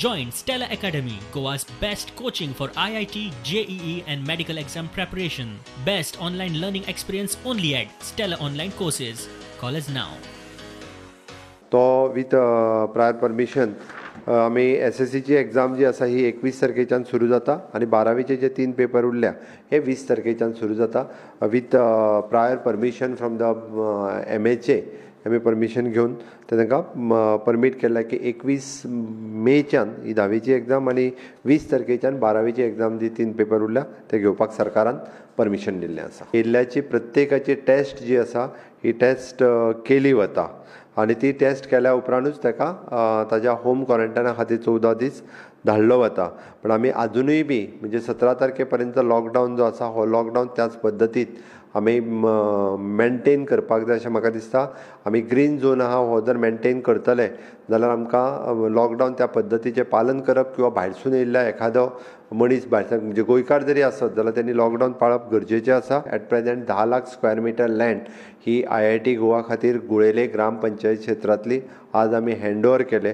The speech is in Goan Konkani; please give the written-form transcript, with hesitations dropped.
Join Stella Academy, Goa's best coaching for IIT, JEE and medical exam preparation. Best online learning experience only at Stella Online Courses. Call us now. तो विथ प्रायर परमिशन आमी एसएससीची एग्जाम जी आसा ही 21 तारखेच्यान सुरू जाता आनी बारावीचे जे 3 पेपर उरल्या हे 20 तारखेच्यान सुरू जाता with prior permission from the MHA. आमी परमिशन घेवन ते तांकां परमीट केलां की 21 मेच्यान ही धावेची एग्जाम आनी 20 तारखेच्यान बारावीची एग्जाम जी 3 पेपर उरल्या ते घेवपाक सरकारान परमिशन दिल्लें आसा. येयल्ल्याची प्रत्येकाची टेस्ट जी आसा ही टेस्ट केली वता आनी ती टेस्ट केल्या उपरांतूच ताका ताज्या होम क्वॉरंटायना खातीर 14 दीस धाडलो वता. पण आमी आजुनूय बी म्हणजे 17 तारखे पर्यंत लॉकडावन जो आसा हो लॉकडावन त्याच पद्दतीत आमी मेनटेन करपाक जाय अशें म्हाका दिसता. आमी ग्रीन झोन आहा हो जर मेनटेन करतले जाल्यार आमकां लॉकडावन त्या पद्दतीचें पालन करप किंवा भायरसून येयल्ल्या एखादो मनीस भायरसून म्हणजे गोंयकार जरी आसत जाल्यार तेणी लॉकडावन पाळप गरजेचें आसा. At present 10 lakh square metre land he IIT Goa खातीर गुळेले ग्रामपंचायत क्षेत्रांतली आज आमी हँड ओवर केले.